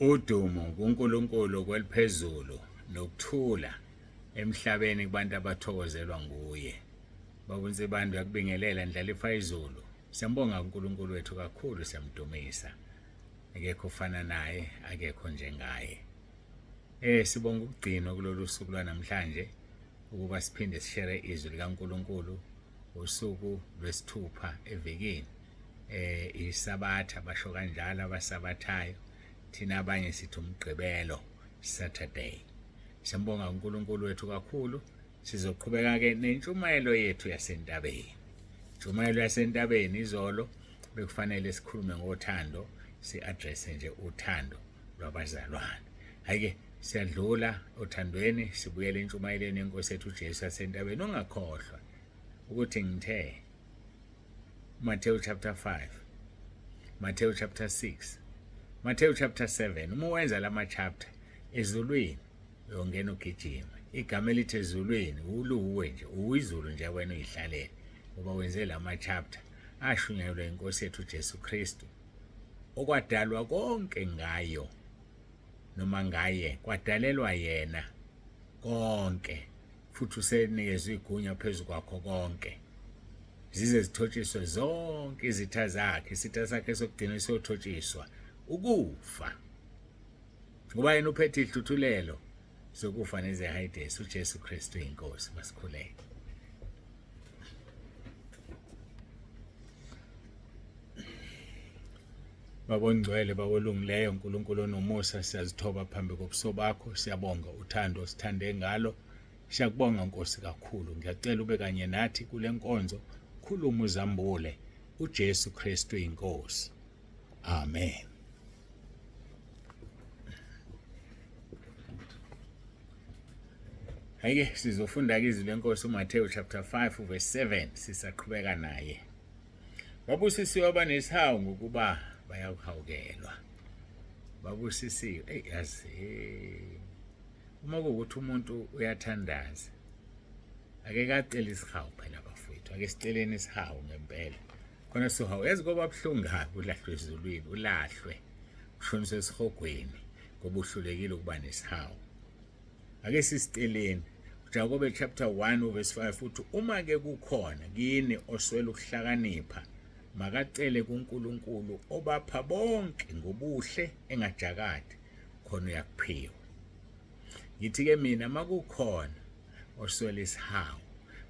Udumo kuNkulunkulu kweliphezulu nokuthula emhlabeni kubantu abathokozelwa nguye. Baba uNsibande uyakubingelela Ndlalifa izulu. Siyambonga uNkulunkulu wethu kakhulu siyamdumisa. Akekho ofana naye, akekho njengaye. Sibonga ukugcinwa kulolu suku lwanamhlanje ukuba siphinde sishere izwi likaNkulunkulu usuku lwesithupha evikini. Isabatha basho kanjalo abasabathayo, thina abanye sithi umgqibelo, Saturday. Siyambonga uNkulunkulu wethu kakhulu. Sizoqhubeka ke nentshumayelo yethu yasentabeni. Intshumayelo yasentabeni izolo bekufanele sikhulume ngothando, si-address nje uthando lwabazalwane. Hayi-ke siyadlula othandweni sibuyele entshumayelweni yenkosi yethu uJesu yasentabeni. Ungakhohlwa ukuthi ngithe Matthew chapter 5, Matthew chapter 6, Matthew chapter 7. Uma wenza lama chapter ezulwini uyongena ugijima. Igama elithi ezulwini uluwe nje, uyizulu nje wena uyihlalele ngoba wenze lama chapter ashunyayelwa inkosi yethu uJesu Kristu okwadalwa konke ngayo noma ngaye kwadalelwa yena konke futhi usenikezwe igunya phezu kwakho konke zize zithotshiswe zonke izitha zakhe. Isitha sakhe sokugcina siyothotshiswa ukufa, ngoba yena uphethe ihluthulelo zokufa nezeHades. uJesu Kristu inkosi. Masikhuleke. Baba ongcwele, Baba olungileyo, uNkulunkulu onomusa, siyazithoba phambi kobuso bakho, siyabonga uthando osithande ngalo. Siyakubonga Nkosi kakhulu. Ngiyacela ube kanye nathi kule nkonzo, khuluma uzambule uJesu Kristu inkosi. Amen. Hayi-ke sizofunda-ke izwi lenkosi uMathewu chapter 5 verse 7 sisaqhubeka naye. Babusisiwe abanesihawu ngokuba bayakuhawukelwa. Babusisiwe. Ey yazi. Uma kuwukuthi umuntu uyathandaza ake kacele isihawu phela bafowethu, ake siceleni isihawu ngempela. Khona sihawu yazi koba buhlungu kabi ulahlwe ezulwini, ulahlwe ushoniswe esihogweni ngoba uhlulekile ukuba nesihawu. Ake sisiceleni. Jakobe chapter 1 verse 5 uthi uma ke kukhona kini oswela ukuhlakanipha makacele kuNkulunkulu obapha bonke ngobuhle engajakadi khona uyakuphiwa. Ngithi ke mina makukhona oswela isihawu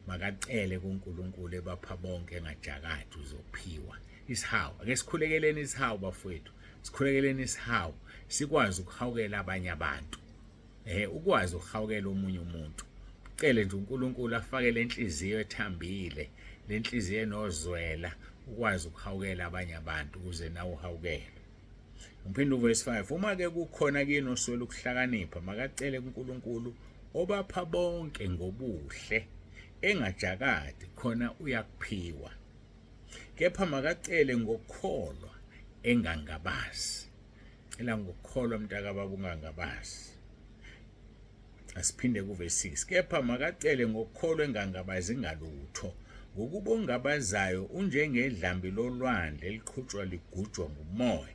makacele kuNkulunkulu ebapha bonke engajakadi uzophiwa isihawu. Ake sikhulekeleni isihawu bafowethu, sikhulekeleni isihawu sikwazi ukuhawukela abanye abantu. Ukwazi ukuhawukela omunye umuntu. Ucele nje uNkulunkulu afake lenhliziyo ethambile, lenhliziyo enozwela, ukwazi ukuhawukela abanye abantu ukuze nawe uhawukelwe. Ngiphinde uverse 5, uma ke kukhona kini oswela ukuhlakanipha makacele kuNkulunkulu obapha bonke ngobuhle engajakadi khona uyakuphiwa, kepha makacele ngokukholwa engangabazi. Cela ngokukholwa mntakababa ungangabazi. Asiphinde kuverse 6, kepha makacele ngokukholwa engangabazi ngalutho, ngokuba ongabazayo unjengedlambi lolwandle eliqhutshwa ligujwa ngumoya.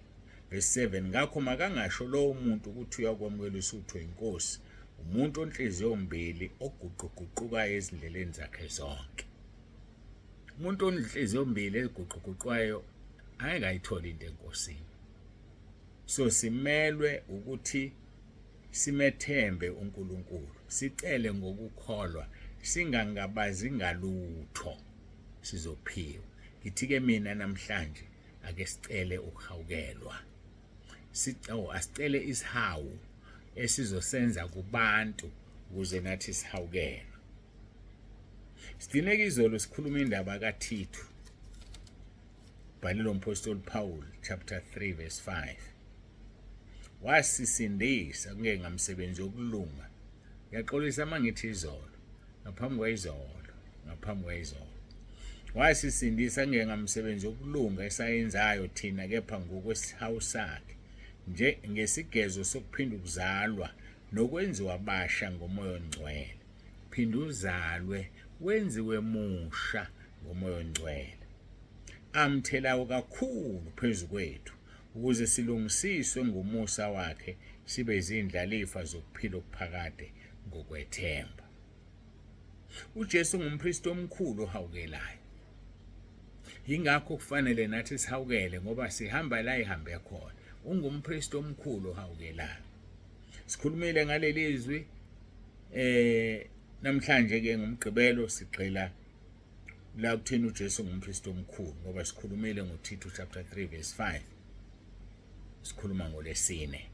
Verse 7, ngakho makangasho lowo muntu ukuthi uyakwamukela usutho inkosi, umuntu onhliziyo mbili oguquguqukayo ezindleleni zakhe zonke. Umuntu onhliziyo mbili eguquguqukayo angeke ayithole into enkosini. So simelwe ukuthi simethembe uNkulunkulu, sicele ngokukholwa, singangabazi ngalutho, sizophiwa. Ngithi-ke mina namhlanje ake sicele ukuhawukelwa. Asicele isihawu esizosenza kubantu ukuze nathi sihawukelwe. Sigcine-ke izolo sikhuluma indaba kaThithu. Bhalelo umpostoli Paul chapter 3 verse 5. Wasisindisa kungengamsebenzi yokulunga. Ngiyaxolisa uma ngithi izolo, ngaphambi kwayizolo, ngaphambi kwayizolo. Wasisindisa kungengamsebenzi yokulunga esayenzayo thina kepha ngokwesihawu sakhe, nje ngesigezo sokuphinda ukuzalwa nokwenziwa basha ngomoya ongcwele. Phinda uzalwe wenziwe musha ngomoya ongcwele. Amthelayo kakhulu phezu kwethu Ukuze silungisiswe ngomusa wakhe sibe izindlalifa zokuphila okuphakade ngokwethemba. UJesu ngumpristi omkhulu ohawukelayo. Yingakho kufanele nathi sihawukele ngoba sihamba la ihambe khona. Ungumpristi omkhulu ohawukelayo. Sikhulumile ngaleli zwi namhlanje ke ngomgqibelo sigxila la kutheni uJesu ngumpristi omkhulu ngoba sikhulumile ngoThithu chapter 3 verse 5 sikhuluma ngolesine.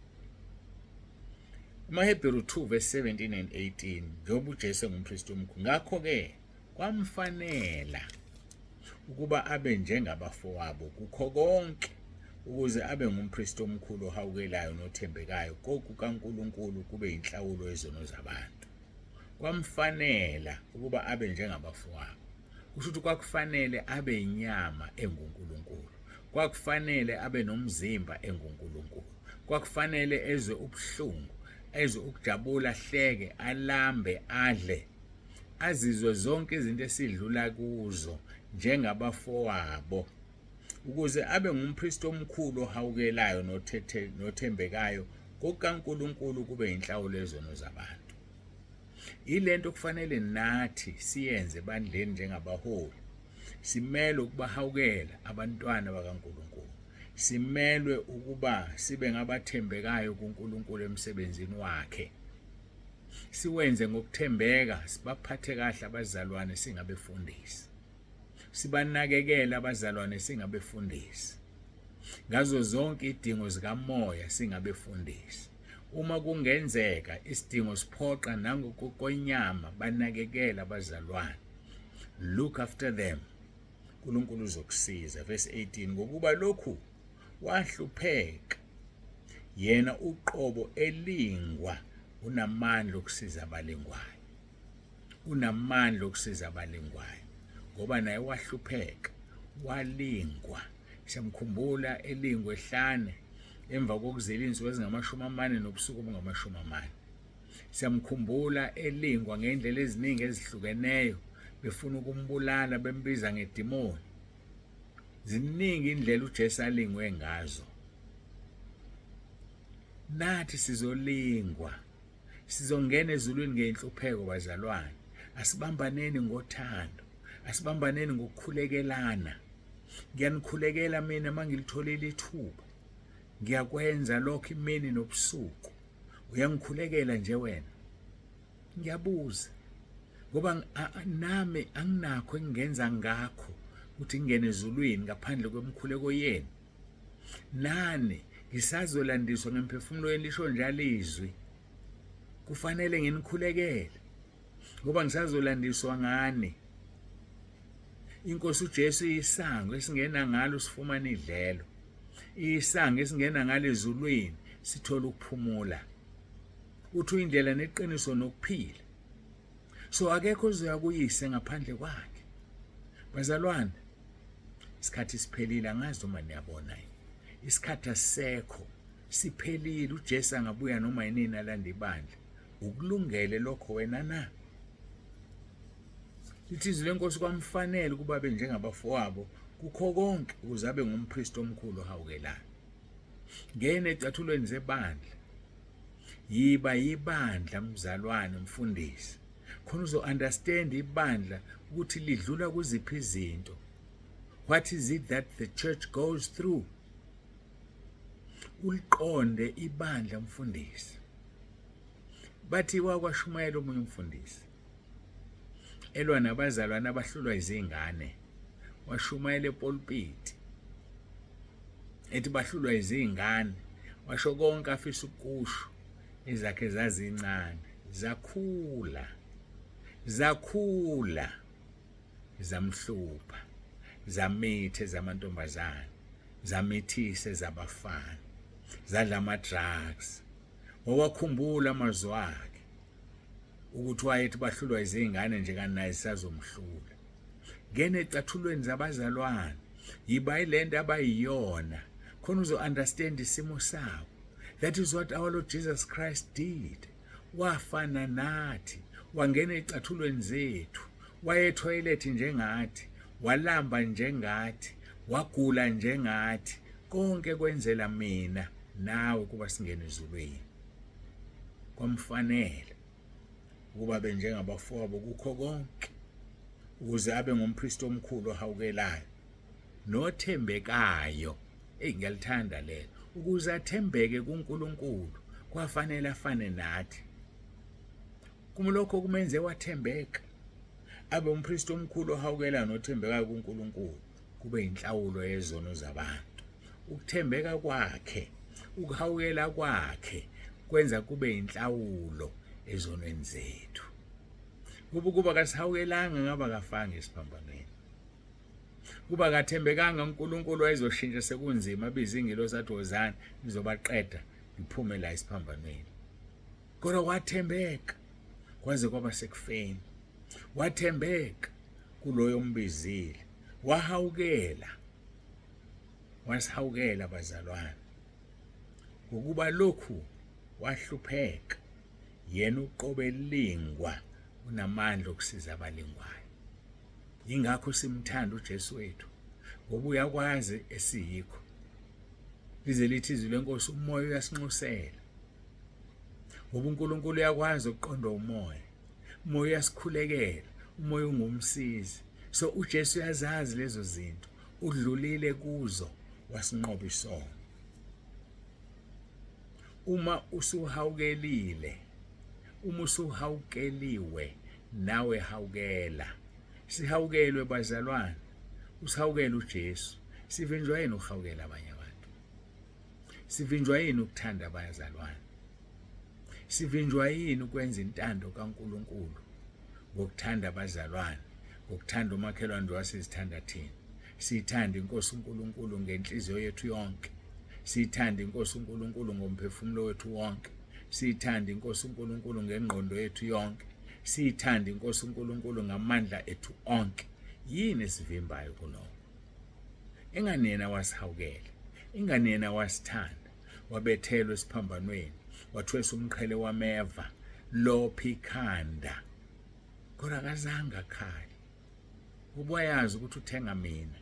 AmaHebheru 2 verse 17 and 18 njengoba uJesu engumpristi omkhulu ngakho ke kwamfanela ukuba abe njengabafowabo kukho konke ukuze abe ngumpristi omkhulu ohawukelayo nothembekayo kokukaNkulunkulu kube yinhlawulo yezono zabantu. Kwamfanela ukuba abe njengabafowabo. Kusho ukuthi kwakufanele abe inyama enguNkulunkulu. Kwakufanele abe nomzimba enguNkulunkulu. Kwakufanele ezwe ubuhlungu, ezwe ukujabula, ahleke, alambe, adle. Azizwe zonke izinto esidlula kuzo njengabafowabo. Ukuze abe ngumpristi omkhulu ohawukelayo nothembekayo kokukaNkulunkulu kube yinhlawulo yezono zabantu. Yilento kufanele nathi siyenze ebandleni njengabaholi. Simelwe ukubahawukela abantwana bakaNkulunkulu. Simelwe ukuba sibe ngabathembekayo kuNkulunkulu emsebenzini wakhe. Siwenze ngokuthembeka, sibaphathe kahle abazalwane singabefundisi. Sibanakekele abazalwane singabefundisi. Ngazo zonke idingo zikamoya singabefundisi. Uma kungenzeka isidingo siphoqa nangokokonyama banakekele abazalwane. Look after them. uNkulunkulu uzokusiza. Verse 18 ngokuba lokhu wahlupheka yena uqobo elingwa unamandla okusiza abalingwayo. Unamandla okusiza abalingwayo ngoba naye wahlupheka walingwa. Siyamkhumbula elingwe ehlane emva kokuzila izinsuku ezingamashumi amane nobusuku obungamashumi amane. Siyamkhumbula elingwa ngendlela eziningi ezihlukeneyo befuna ukumbulala bembiza ngedimoni. Ziningi indlela uJesu alingwe ngazo. Nathi sizolingwa. Sizongena ezulwini ngenhlupheko bazalwane. Asibambaneni ngothando. Asibambaneni ngokukhulekelana. Ngiyanikhulekela mina mangilitholile ithuba. Ngiyakwenza lokho imini nobusuku. Uyangikhulekela nje wena. Ngiyabuza ngoba nami anginakho engingenza ngakho ukuthi ngingene ezulwini ngaphandle kwemikhuleko yenu. Nani ngisazolandiswa ngemphefumulo yenu lisho njalo izwi. Kufanele nginikhulekele ngoba ngisazolandiswa ngani. Inkosi uJesu iyisango esingena ngalo sifumana idlelo. Iyisango esingena ngalo ezulwini sithola ukuphumula. Uthi uyindlela neqiniso nokuphila. So akekho ozoya kuyise ngaphandle kwakhe. Bazalwane, isikhathi siphelile angazi noma niyabona yini. Isikhathi asisekho, siphelile. uJesu angabuya noma yinini alanda ibandla. Ukulungele lokho wena na? Lithi izwi lenkosi kwamfanele ukuba abe njengabafowabo kukho konke ukuze abe ngumpristi omkhulu ohawukelayo. Ngena ecathulweni zebandla. Yiba yibandla mzalwane mfundisi. Khona uzo understand ibandla ukuthi lidlula kuziphi izinto. What is it that the church goes through? Uliqonde ibandla mfundisi. Bathi wakwashumayela omunye umfundisi elwa nabazalwane abahlulwa izingane washumayela epulpiti ethi bahlulwa izingane washo konke afisa ukusho ezakhe zazincane zakhula zakhula zamhlupha zamithe zamantombazane zamithise zabafana zadla ama-drugs wawakhumbula amazwi akhe ukuthi wayethi bahlulwa izingane nje kanti naye sazomhlula. Ngena ecathulweni zabazalwane, yiba ilento abayiyona khona uzo understand isimo sabo. That is what our Lord Jesus Christ did. Wafana nathi, wangena ecathulweni zethu, wayethoyilethi njengathi, walamba njengathi, wagula njengathi. Konke kwenzela mina nawe kuba singene ezulwini. Kwamfanele ukuba benjengabafowabo kukho konke ukuze abe ngumpristi omkhulu ohawukelayo nothembekayo. Eyi, ngiyalithanda lelo. Ukuze athembeke kuNkulunkulu kwafanele afane nathi. Kumlokho kumenze wathembeka abe umpristi omkhulu ohawukelayo nothembekayo kuNkulunkulu, kube inhlawulo yezono zabantu. Ukuthembeka kwakhe, ukuhawukela kwakhe kwenza kube inhlawulo ezonweni zethu. Kuba ukuba kasihawukelanga ngaba kafanga esiphambanweni. Kuba kathembekanga uNkulunkulu wayezoshintsha sekunzima abize ingelosi athi wozani nizobaqeda ngiphume la esiphambanweni. Kodwa wathembeka kwaze kwaba sekufeni. Wathembeka kuloyo ombizile. Wahawukela. Wasihawukela bazalwane. Ngokuba lokhu wahlupheka yena uqobe elingwa unamandla okusiza abalingwayo. Yingakho simthanda uJesu wethu ngoba uyakwazi esiyikho. Lize lithi izwi lenkosi umoya uyasinxusela. Ngoba uNkulunkulu uyakwazi ukuqonda umoya. Umoya uyasikhulekela, umoya ungumsizi. So uJesu uyazazi lezo zinto, udlulile kuzo wasinqoba isono. Uma usuhawukelile, uma usuhawukeliwe nawe hawukela. Sihawukelwe bazalwane, usihawukele uJesu. Sivinjwa yini ukuhawukela abanye abantu? Sivinjwa yini ukuthanda abazalwane? Sivinjwa yini ukwenza intando kaNkulunkulu ngokuthanda abazalwane, ngokuthanda umakhelwane njengoba sizithanda thina? Siyithanda iNkosi uNkulunkulu ngenhliziyo yethu yonke. Siyithanda iNkosi uNkulunkulu ngomphefumulo wethu wonke. Siyithanda iNkosi uNkulunkulu ngengqondo yethu yonke. Siyithanda iNkosi uNkulunkulu ngamandla ethu onke. Yini esivimbayo kulokho? Ingani yena wasihawukela, ingani yena wasithanda, wabethelwa esiphambanweni, wathwesa umqhele wameva, lopha ikhanda. Kodwa akazange akhale. Ngoba wayazi ukuthi uthenga mina,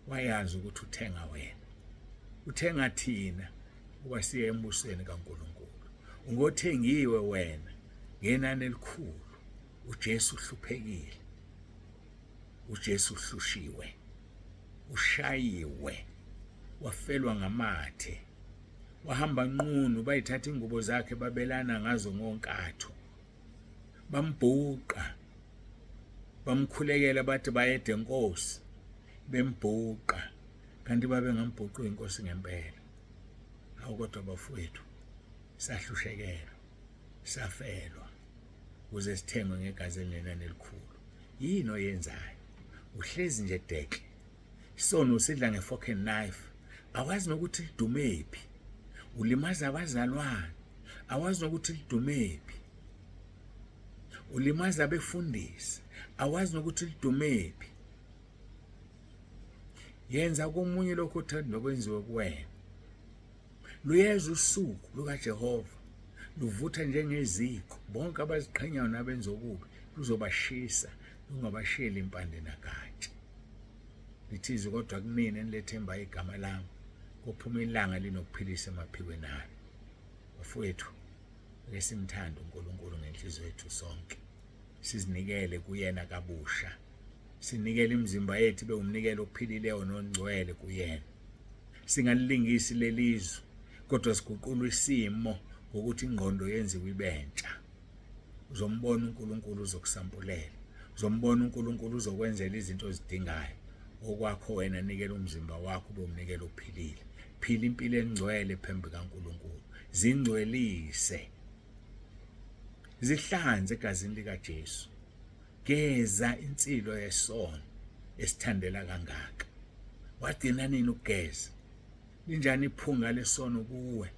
wayazi ukuthi uthenga wena, uthenga thina ukuba siye embusweni kaNkulunkulu. Ungothengiwe wena ngenani elikhulu. uJesu uhluphekile, uJesu uhlushiwe, ushayiwe, wafelwa ngamathe, wahamba nqunu, bayithatha ingubo zakhe babelana ngazo ngonkatho, bambhuqa, bamkhulekela bathi bayede Nkosi, bembhuqa, kanti babengambhuqi inkosi ngempela. Hawu kodwa bafowethu, sahlushekelwa, safelwa ukuze sithengwe ngegazi elinenani elikhulu. Yini oyenzayo? Uhlezi nje dekle. Isono usidla nge-fork and knife, awazi nokuthi lidumephi. Ulimaza abazalwane, awazi nokuthi lidumephi. Ulimaza abefundisi, awazi nokuthi lidumephi. Yenza komunye lokho othanda nokwenziwe kuwena. Luyeza usuku lukaJehova, luvutha njengeziko. Bonke abaziqhenyayo nabenza okubi luzobashisa, lungabashiyeli impande nagatsha. Lithi izwi, kodwa kunina enilethemba igama lami, kophuma ilanga linokuphilisa emaphikweni alo. Bafowethu, ake simthande uNkulunkulu ngenhliziyo yethu sonke, sizinikele kuyena kabusha, sinikele imizimba yethu ibe umnikelo ophilileyo nongcwele kuyena. Singalilingisi lelizwe, kodwa siguqulwe isimo ngokuthi ingqondo yenziwe ibentsha. Uzombona uNkulunkulu uzokusambulela, uzombona uNkulunkulu uzokwenzela izinto ozidingayo. Okwakho wena, nikela umzimba wakho ube umnikelo ophilile. Phila impilo engcwele phambi kaNkulunkulu, zingcwelise, zihlanze egazini likaJesu. Geza insilo yesono esithandela kangaka. Wagcina nini ukugeza? Linjani iphunga lesono kuwe?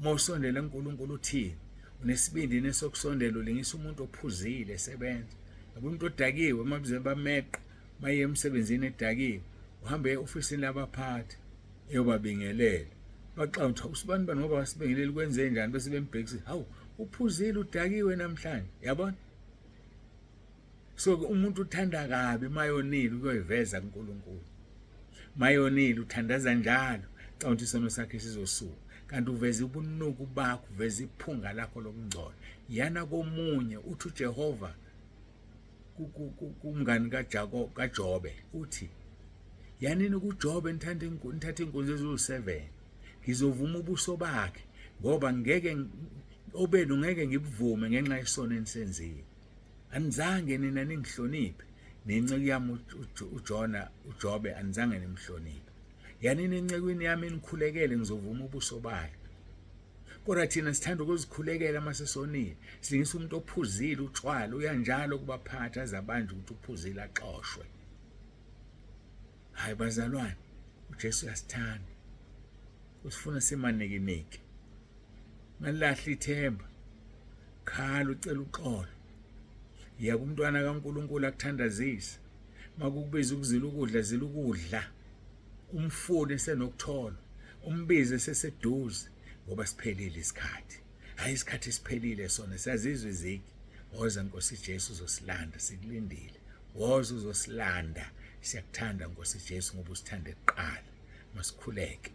Uma usondela kuNkulunkulu uthini? Unesibindi nesokusondela, ulingisa umuntu ophuzile esebenza. Yabo umuntu odakiwe uma bize bameqa maye emsebenzini edakiwe, uhambe e-ofisini labaphathi eyobabingelela. Baxawa usibani bani ngoba wasibingeleli kwenze njani bese bembhekisa, hawu uphuzile udakiwe namhlanje. Yabona? So umuntu uthanda kabi mayonile ukuyoyiveza kuNkulunkulu. Mayonile uthandaza njalo, cabanga ukuthi isono sakhe sizosuka. Kanti uveza ubunuku bakho, uveza iphunga lakho lokungcola. Yana komunye uthi uJehova kumngani kaJakobe kaJobe uthi yanini kuJobe nithathe nithathe inkunzi eziwu-7 ngizovuma ubuso bakhe ngoba ngeke obenu ngeke ngibuvume ngenxa yesono enisenzile anizange nina ningihloniphe nenceku yami uJona uJobe anizange nimhloniphe yanini encekwini yami nikhulekele ngizovuma ubuso bayo Kodwa thina sithanda ukuzikhulekela uma sesonile. Silingisa umuntu ophuzile utshwala uyanjalo kubaphathi aze abanjwe ukuthi uphuzile axoshwe. Hayi bazalwane, uJesu uyasithanda. Usifuna simanikiniki. Ngalahla ithemba. Khala ucela uxolo. Yiya kumntwana kaNkuluNkulu akuthandazise. Makukubiza ukuzila ukudla, zila ukudla. Umfune senokuthola, umbize seseduze ngoba siphelile isikhathi. Hayi isikhathi siphelile sona siyazizwa izigi. Woza Nkosi Jesu uzosilanda sikulindile. Woza uzosilanda siyakuthanda Nkosi Jesu ngoba usithande kuqala. Masikhuleke.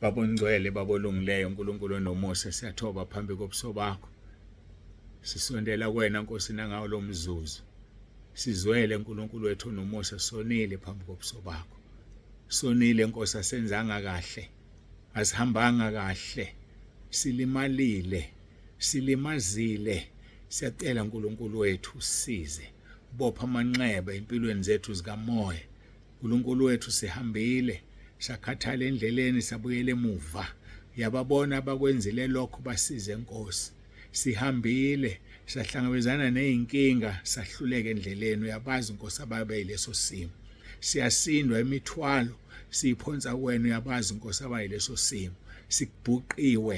Baba ongcwele, Baba olungileyo, uNkulunkulu onomusa, siyathoba phambi kobuso bakho. Sisondela kuwena Nkosi nangawo lo mzuzu. Sizwele uNkulunkulu wethu onomusa, sonile phambi kobuso bakho. Sonile Nkosi, asenzanga kahle. Asihambanga kahle. Silimalile. Silimazile. Siyacela uNkulunkulu wethu usize. Bopha amanxeba empilweni zethu zikamoya. Nkulunkulu wethu sihambile sakhathala endleleni sabuyela emuva yababona abakwenzile lokho basize Nkosi sihambile sahlangabezana nezinkinga sahluleka endleleni uyabazi Nkosi ababe yileso simo siyasindwa imithwalo siyiphonsa kuwena uyabazi Nkosi abayileso simo sikubhuqiwe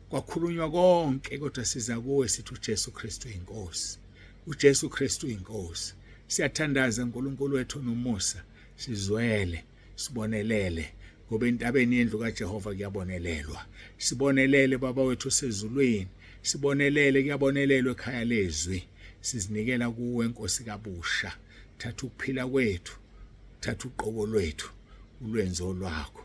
kwakhulunywa konke kodwa siza kuwe sithi uJesu Kristu inkosi uJesu Kristu inkosi Siyathandaza uNkulunkulu wethu onomusa, sizwele, sibonelele ngoba entabeni yendlu kaJehova kuyabonelelwa. Sibonelele Baba wethu osezulwini, sibonelele kuyabonelelwa ekhaya lezwi. Sizinikela kuwe Nkosi kabusha. Thatha ukuphila kwethu, thatha uqobo lwethu, ulwenze olwakho.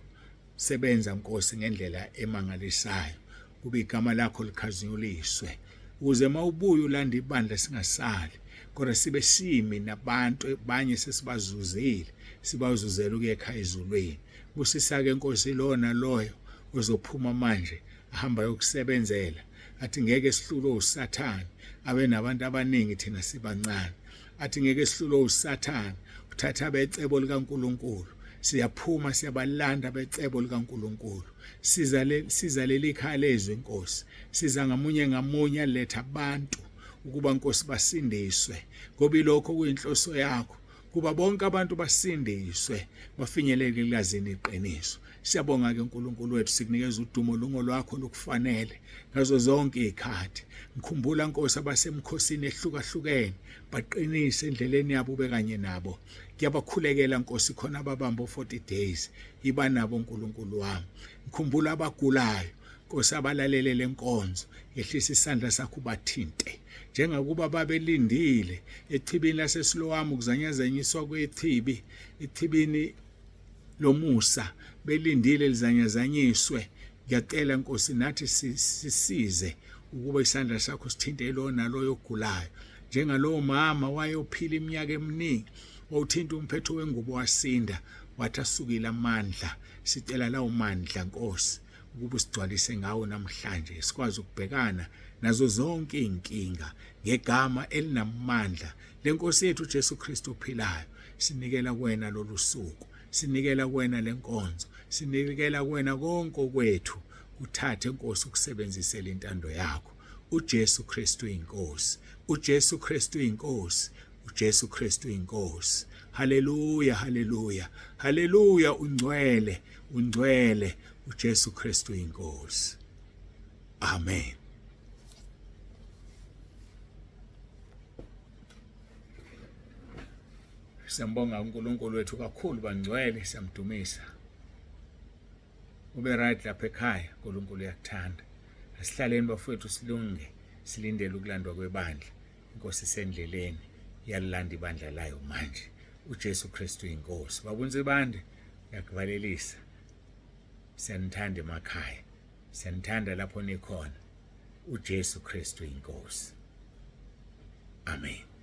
Sebenza Nkosi ngendlela emangalisayo kube igama lakho likhazinyuliswe ukuze uma ubuya ulanda ibandla singasali kodwa sibe simi nabantu banye sesibazuzile sibazuzela ukuya ekhaya ezulwini busisa-ke Nkosi lowo naloyo ozophuma manje ahamba yokusebenzela athi ngeke sihlulwe usathane abe nabantu abaningi thina sibancane athi ngeke sihlulwe usathane uthatha abecebo likaNkuluNkulu siyaphuma siyabalanda becebo likaNkuluNkulu siza le siza leli khaya lezwi inkosi siza ngamunye ngamunye letha abantu ukuba Nkosi basindiswe ngoba ilokho kuyinhloso yakho kuba bonke abantu basindiswe bafinyelele ekulazini iqiniso siyabonga ke uNkulunkulu wethu sikunikeza udumo lungo lwakho lokufanele ngazo zonke izikhathi ngikhumbula Nkosi abasemkhosini ehlukahlukene baqinise endleleni yabo ube kanye nabo ngiyabakhulekela Nkosi khona ababamba 40 days iba nabo uNkulunkulu wami ngikhumbula abagulayo Nkosi abalalele lenkonzo yehlisa isandla sakho bathinte njengakuba babelindile echibini laseSilowamu ukuzanyazanyiswa kwechibi echibini lomusa belindile lizanyazanyiswe ngiyacela Nkosi nathi sisize ukuba isandla sakho sithinte lo naloyo ogulayo njengalowo mama wayophila iminyaka eminingi wawuthinta umphetho wengubo wasinda wathi asukile amandla sicela lawo mandla Nkosi ukuba usigcwalise ngawo namhlanje sikwazi ukubhekana nazo zonke izinkinga ngegama elinamandla lenkosi yethu uJesu Kristu ophilayo sinikela kuwena lolu suku sinikela kuwena lenkonzo sinikela kuwena konke okwethu kuthathe Nkosi ukusebenzisela intando yakho uJesu Kristu inkosi uJesu Kristu inkosi uJesu Kristu inkosi haleluya haleluya haleluya ungcwele ungcwele uJesu Kristu inkosi amen Siyambonga uNkulunkulu wethu kakhulu bangcwele siyamdumisa. Ube right lapha ekhaya uNkulunkulu uyakuthanda. Asihlaleni bafowethu silunge silindele ukulandwa kwebandla. Inkosi isendleleni, iyalilanda ibandla layo manje. UJesu Kristu inkosi. Babunzi bande, ngiyakuvalelisa. Siyanithanda emakhaya, siyanithanda lapho nikhona. UJesu Kristu inkosi. Amen.